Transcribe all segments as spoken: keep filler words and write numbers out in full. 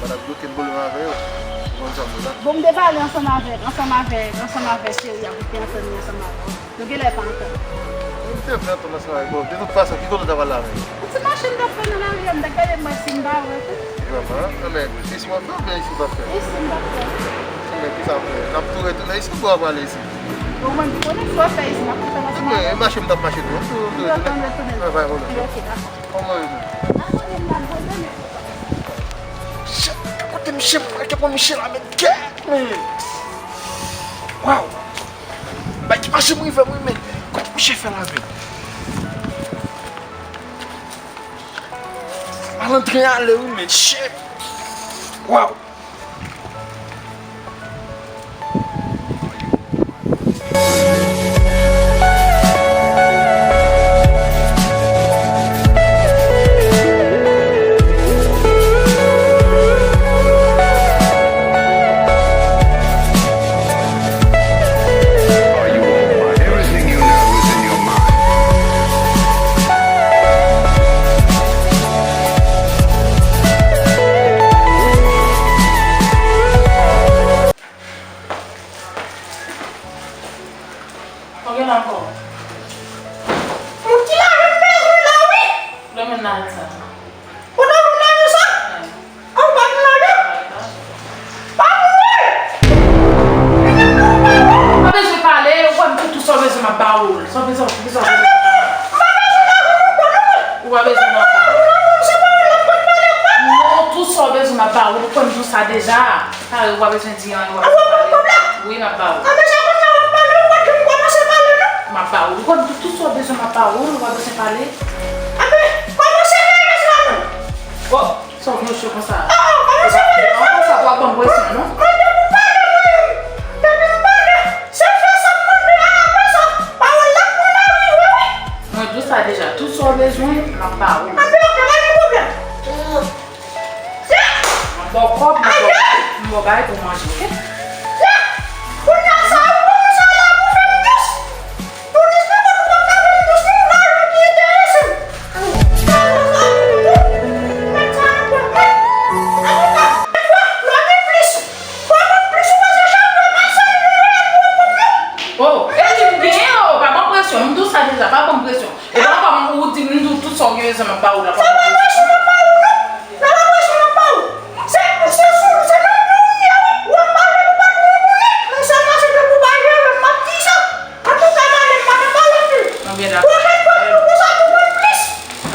Sa t ap bloke m pwoblèm avè yo. Ou konn sa m di la. Bon, m te pale ansanm avèk, ansanm avèk, ansanm avèk cheri a pou te antann li ansanm avè w. Nou genlè pa antann. M te vle antann ansanm avèk ou. De tout fason, ki kote w t ap al avè m? Ti mache m t ap fè nan lari a, m t ap gade m wè si m pa wè tou. Vrèman? Anben, isi w ap fè oubyen isi w p ap fè? Isi m t ap fè. Anben, kisa w ap fè? N ap tou retounen isi oubyen w ap prale isi? Bon, mwen, m konnen si w ap fè isi, m ap tou fè ansanm avè w. Anben, mache m t ap mache tou. M tou, m tou retounen. Anben, pa gen pwoblèm. Ok, dakò. Kòman w ye menm? Abòne m, abòne m. Shit, kote misye pran, ke pran misye la, men kèt, men. Waw. Bagay ki pa janm rive m wi, men. Kote misye fè la, men. Malandren ale wi, men. Shit. Waw. Konbyen la ankò? Moun ki lave m bezwen la wi. Lè moun lave sa. Ou ta vin lave sa? An, pa vin lave. Pa vin lave. Pa bezwen pale, ou wè m tout, tout sa w bezwen m ap ba ou l. Sa w bezwen, sa w bezwen. Ou pa bezwen nan. Non, tout sa w bezwen m ap ba ou l, ou konn tou sa deja. Sa yo, ou pa bezwen di anyen, ou pa bezwen pale. Wi, m ap ba ou. Anben se kounye a w ap pale, ou pa t janm kòmanse pale non. M ap ba ou. Ou konn tout, tout sa w bezwen m ap ba ou, ou pa bezwen pale. Anben kòmanse fè rès la non. Oh, sa w vye cho konsa? Oh, kòmanse fè rès la. Konsa, w ap ban m presyon non. Mwen depi w pale mwen, depi m pale, se fè sa m mande a, apre sa pawòl la pran lari wi, wi. Mwen di w sa deja, tout sa w bezwen, m ap ba ou. Anben ok, pa gen pwoblèm. M ap ba w kòb, m ap ba w, m ap ba w bagay pou w manje, oke? Oh, epi m genyen, oh, pa ban m presyon, m di w sa deja, pa ban m presyon. Epi ankò, ou di m, m di w tout sa w gen bezwen, m ap ba ou la. Sa pa presyon m ap ba ou non. Sa pa presyon m ap ba ou. Se, se sou, se nan men w m ye wi. Ou ap pale pou pa pou ou konnen. Men sèlman se pou pa jere m, m ap di sa. Antouka, pale m pa nan pale anpil. Pwochèn fwa m di w konsa pou mwen plis.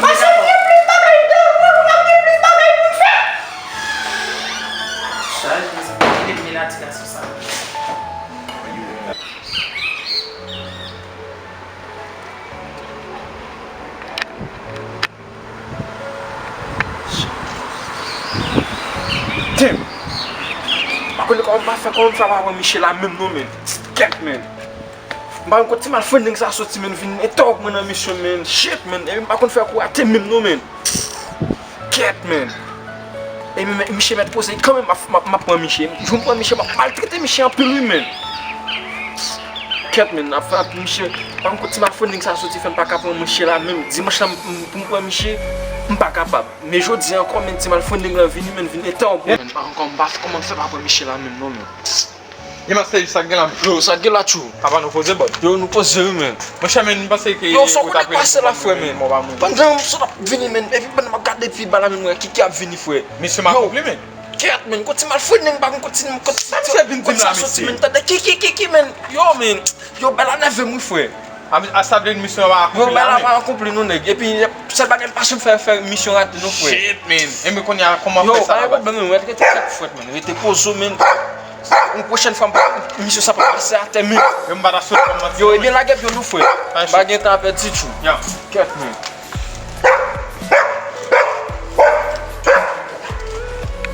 Paske m gen plis bagay de ou, nou ap gen plis bagay pou n fè. Chaj, men sa pa ede m, men la ti gason sa. Damn! Pa konnen kòman m pa fè, kòman m fè pa pran Michel la menm non, men. Kèt, men. M pa konn kot ti malfrendeng sa soti, men, vin entèwòp mwen nan misyon, men. Shit, men. Epi m pa konn fè kou rate menm non, men. Kèt, men. E men, men, misye mèt poze kanmenm, m ap, m ap, m ap pran misye. Jou m pran misye, m ap maltrete misye anpil wi, men. Kèt, men, ap fè anpil misye. Pa m kot ti malfrendeng sa soti fè m pa ka pran misye la menm. Dimanch la, m, m, pou m pran misye, m pa kapab. Men jodi ankò, men, ti malfrendeng lan vini, men, vin entèwòp mwen. Men, pa ankò, m pa kòman m fè pa pran misye la menm non, men. Gen master, sa k gen la? Yo, sa k gen la, tjou? Apa nou poze, bòd? Yo, nou poze wi, men. Monchè, men, m panse ke yo, sa w konnen k pase la, frè, men. Pandan m sot ap vini, men, epi pandan m ap gade pi ba la, men, m wè Kiki ap vini, frè. Misye m akonpli, men. Kèt, men, kot ti malfrendeng, pa konn kot ti, kot ti, sa misye vin di m la, mesye. Tande, Kiki, Kiki, men. Yo, men. Yo, bèl la nève m wi, frè. A, a, sa vle di misyon an pa akonpli la menm? Yo, bèl la pa akonpli non, nèg. Epi, sèl bagay m pa janm fè, fè misyon rate non, frè. Shit, man. Enben kounye a, kòman fè sa la? Yo, pa gen pwoblèm, men. Rete kèt frèt, men. Rete poze w, men. Yon pwochèn fwa, m pa, misyon sa pa pase atè, men. Yo, m pa ta sot kòm manti. Yo, ebyen, lage pye w non, frè. Pa gen tan a pèdi, tjou. Kèt, men.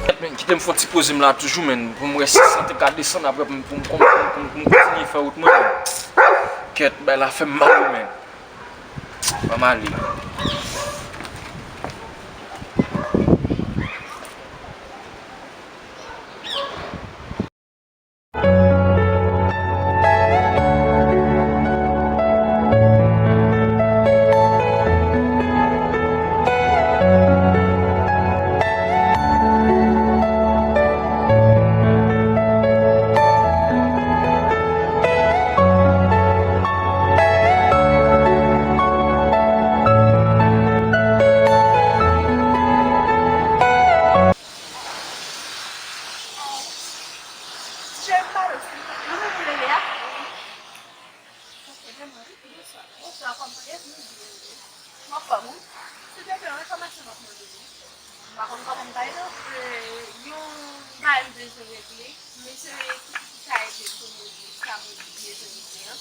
Kèt, men, kite m fè yon ti poze m la toujou, men, pou m wè si sante ka desann, apre pou m, pou m, pou m, pou m, pou m kontinye fè wout mwen, men. Kèt, bagay la fè m mal, men. Ban m ale. M pa konn kòman m ta ede w. E, yon bagay m bezwen regle. Mesye ki ka ede m pou m regle sa m bezwen regle an.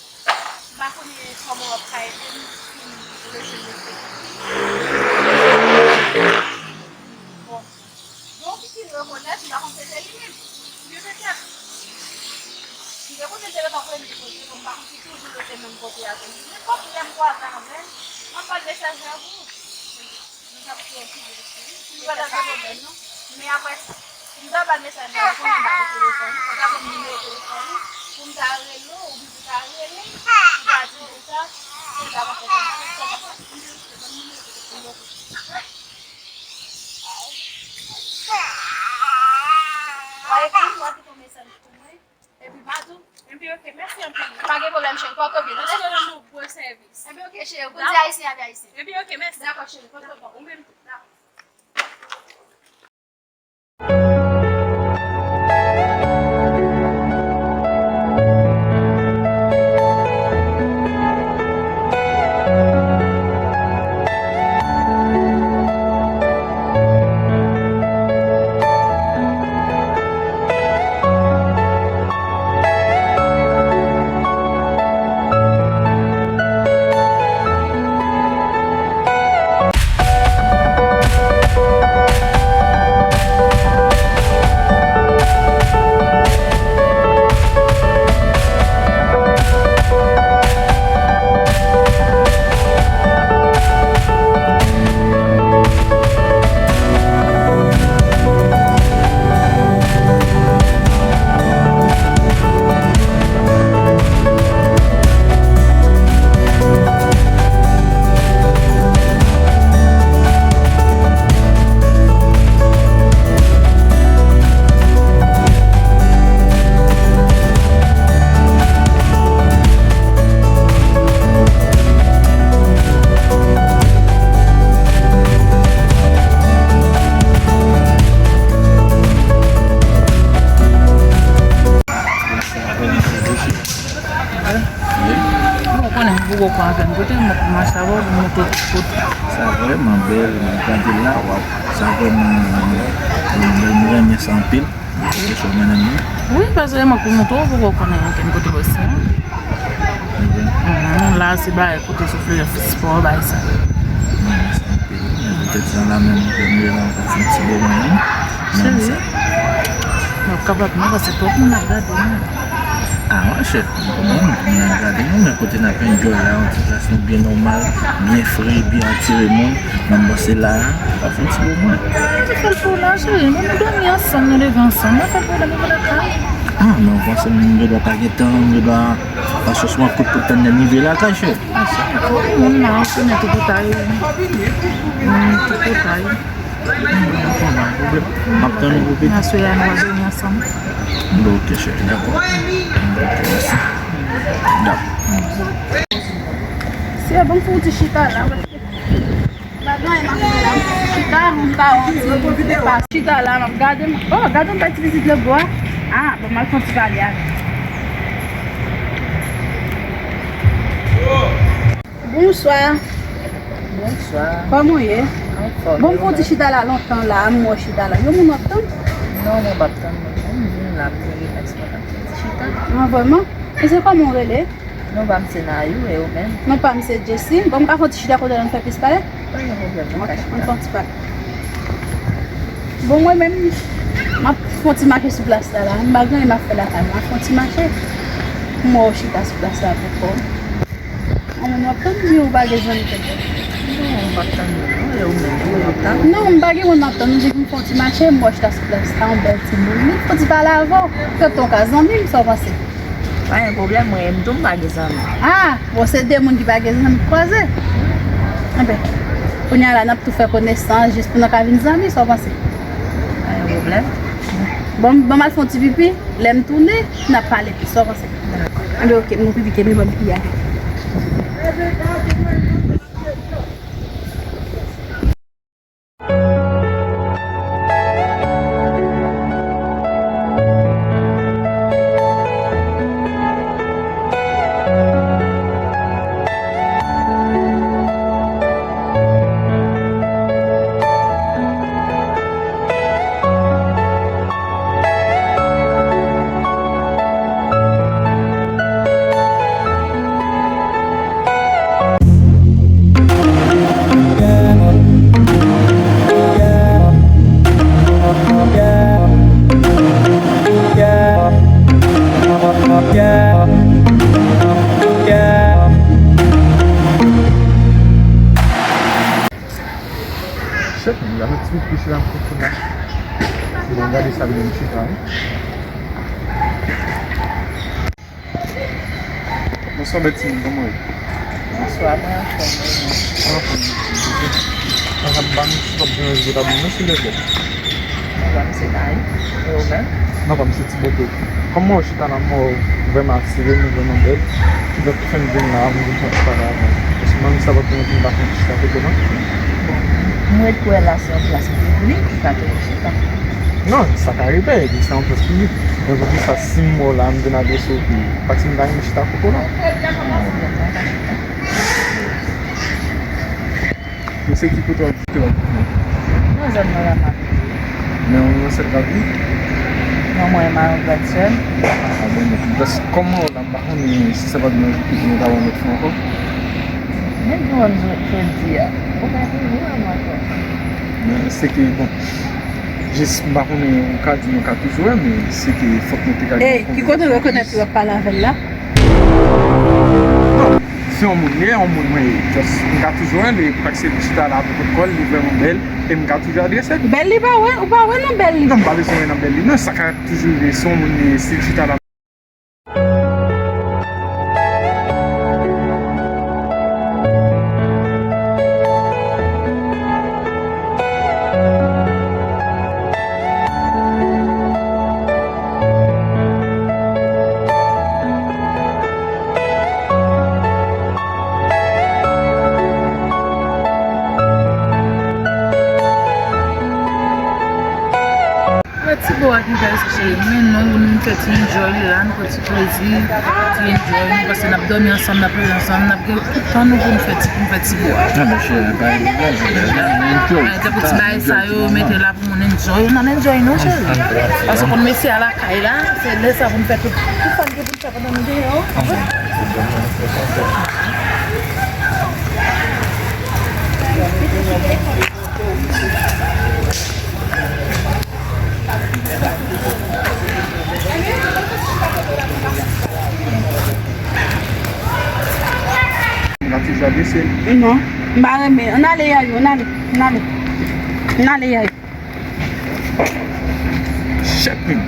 M pa konnen kòman w ap ka ede m si m bezwen regle. Bon. Bon, pitit rekonèt, m pa konn se te li menm. Byen petèt. M te konnen te gentan premye kote, bon, m pa konn si toujou rete menm kote a toujou. Nenpòt lè m kwaze avè l, m ap ba l mesaj la pou ou. Nou t ap fè yon ti jès, wi. Nou pa t ap gen pwoblèm, non. Men apre, m ta ba l mesaj la, m konnen m pa gen telefòn li, fò w ta ban m nimewo telefòn li, pou m ta rele w, oubyen pou w ta rele m, pou w ta di m konsa, pou w ta fè kòman, sa w ap fè. Ban m nimewo telefòn li, oke. W a ekri m, w a kite yon mesaj pou mwen. Epi m a di w. Epi, oke, mèsi anpil. Pa gen pwoblèm, cheri, pòte w byen, tande? Mèsi, non, non, bon sèvis. Epi, oke, cheri, pou di ayisyen avè ayisyen. Epi, oke, mèsi. Dakò, cheri, pòte w byen. Ou menm tou. Dakò. Bon, konnen m poko pran avè m kote m ap mache avè w pou monte tout kote. Sa vrèman bèl, mwen gade la, waw, sa vrèman bèl, mwen renmen sa anpil. Wi, paske mwen pou monte w poko konnen okenn kote bòs sa. Mhm, la se bagay kote soufle spò bagay sa. Petèt sa la menm, mwen la ankò fè ti moman, wi. Cheri, nou kapab non, paske twòp moun ap gade nou. Ah, monchè, mwen konprann, moun ap gade nou, men kote n ap enjoy la, yon ti plas nou byen nòmal, byen fre, byen atire moun, nan bò se la, pa fè yon ti moman. Mwen te fè l pou w la, cheri, nou, nou dòmi ansanm, nou leve ansanm, mwen fè l pou w la, nou vin lakay. Ah, men w panse moun gen dwa pa gen tan, gen dwa pa chèche yon kout pou tann lè m rive lakay, cheri. Monchè, twòp moun la, ou konnen tout ou ta ye. Hmm, tout ou ta ye. Hmm, dakò, pa gen pwoblèm. M ap tann ou, bebe. Aswè a, nou va dòmi ansanm. Bon, ok, cheri, dakò. Ok, mèsi. Dakò. Se bon pou w di chita la. Madan, e m ap fè la, m chita, m ba w ti depas. Chita la, m ap gade m. Oh, gade yon bèl ti pitit lòtbò a. Ah, bon, m al fè yon ti pale avè l. Bonswa. Bonswa. Kòman w ye? Anfòm. Bon, m fè yon ti chita la lontan la, m wè w chita la. Yon moun w ap tann? Non, mwen p ap tann moun non, m vin la pou rilaks mwen ap fè yon ti chita. Ah, vrèman? E se kòman w rele? Non pa m se Nayou, e ou menm? Non pa m se Jessie. Bon, m ka fè yon ti chita kote la, nou fè plis pale? Pa gen pwoblèm, nou ka chita. Ok, ann fè yon ti pale. Bon, mwen menm, m ap fè yon ti mache sou plas la, la. M pa gen anyen m ap fè lakay mwen, m ap fè yon ti mache. M wè w chita sou plas la pou kò w. An, moun w ap tann, di ou pa gen zanmi tèt. Non, m p ap tann moun non, e ou menm tou, w ap tann? Non, m pa gen moun m ap tann, m jis m fè yon ti mache, m wè w chita sou plas la, yon bèl timoun. M fè yon ti pale avè w. Fè w tankou zanmi m, sa w panse? Pa gen pwoblèm, mwen menm tou m pa gen zanmi. Ah, bon, se de moun ki pa gen zanmi k kwaze. Enben, kounye a la, n ap tou fè konesans, jis pou nou ka vin zanmi, sa w panse? Pa gen pwoblèm. Bon, ban m al fè yon ti pipi, lè m tounen, n ap pale plis, sa w panse? Dakò. Enben, oke, m gon pipi ke m ban m pipi a. Gade ti plis la, m konn la. Bon, gade sa, vin chita, wi. Bonswa, bèl timoun, kòman w ye? Bonswa, mwen anfòm, wi. Mwen anfòm, mèsi. Sa k ap ban nou, si w ap gen yon jwèt a ban nou, silvouplè. Mwen se Mayi, e ou menm? Mwen pa, m se Ti Bote. Kòman w chita la, m wè w vrèman atire, m vrèman bèl. Kidonk, ki fè m vin la, m vin fè yon ti pale avè w. Paske manmi sa pa t konnen pou m pa fè yon ti chita kote, non? Bon, m ret wè la se yon plas piblik, ou ka toujou chita. Non, sa ka rive, li se yon plas piblik. Men poukisa si m wè w la, m vin adrese w, pi, pa si m ta renmen chita kote w la? Men se ki kote w abite w? Nan zòn mwen la m abite. Men ou ansent avèk li? Non, mwen renmen yon grann sè m. A bon, men kidonk, kòman w la, m pa konnen si sa pa t nan ki kote nou ta wè lòt fwa ankò? Men di w jodi a. Ou pa toujou wè mwen ankò. Men se ke, bon, jis m pa konnen, ou ka di nou ka toujou wè, men se ke fòk nou te ka gen yon konvèsasyon plis. Ey, ki kote w rekonèt ou ap pale avè l la? Non, se yon moun li ye, yon moun mwen, just, m ka toujou rele, paske li chita la pou kont kò l, li vrèman bèl, e m ka toujou adrese l. Bèl li pa wè, ou pa wè nan bèl li? Non, m pa bezwen wè nan bèl li. Non, sa ka toujou rive, se yon moun li ye, si l chita la. Wè ti bo a ki fè sa cheri. Men non, nou fè ti enjoy la, nou fè ti plezi, ti enjoy, nou pase n ap dòmi ansanm, n ap rele ansanm, n ap gen tout tan nou pou n fè ti, pou n fè ti bo a. Nan, men cheri, pa gen pwoblèm, cheri, enjoy. Tankou ti bagay sa yo, mete la pou moun enjoy. N ap enjoy non, cheri. Paske konn mesye a lakay la, se lè sa pou n fè tout, tout sa n gen pou n fè pandan nou deyò. N ap toujou adrese l. Non, m pa renmen. Ann ale, Yayou, ann ale, ann ale. Ann ale, Yayou. Shit, men.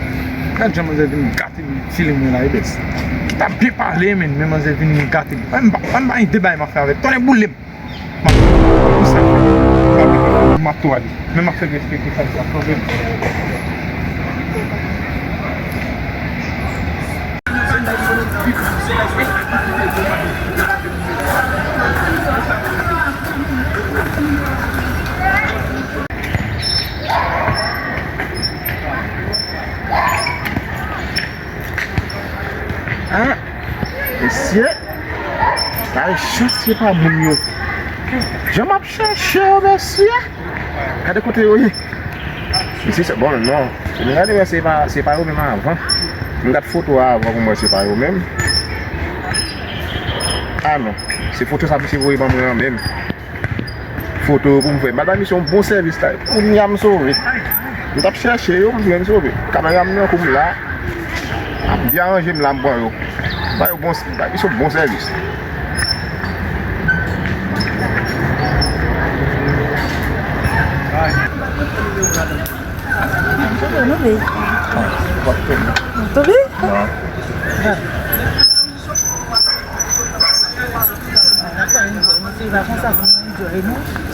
Gad jan manzè vin gate m, file mwen la, ebès. Ki t ap byen pale, men, men manzè vin gate m. Mwen m pa, mwen m pa gen de bagay m ap fè avè l. Tonnè boule m. M ap, m ap tou ale. Men m ap fè respekte sa, sa, kanpe m. Ah, mesye. Ay, chans se pa moun yo. Jan m ap chèche yo, mesye. Gade kote yo ye. Mesye, se bon, non. Se nou gade, se pa, se pa yo menm avan. M gad foto a avan pou m wè se pa yo menm. Ah non. Se foto sa misye voye ban mwen an menm. Foto yo pou m fè. M al bay misye yon bon sèvis la. Kounye a m sove. M t ap chèche yo, m jwenn sove. Kamera m nan kou m la. Ap byen ranje m la, m pran yo. Bay yo bon, bay misye yon bon sèvis. Tonbe? Non.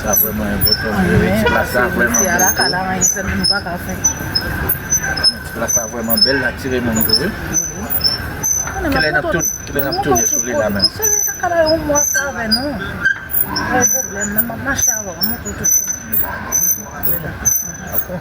Sa vrèman enpòtan. Ti plas sa vrèman bèl. Ti plas sa vrèman bèl, l atire moun tou, wi. Kilè n ap tou-, kilè n ap tounen sou li la menm? Dakò.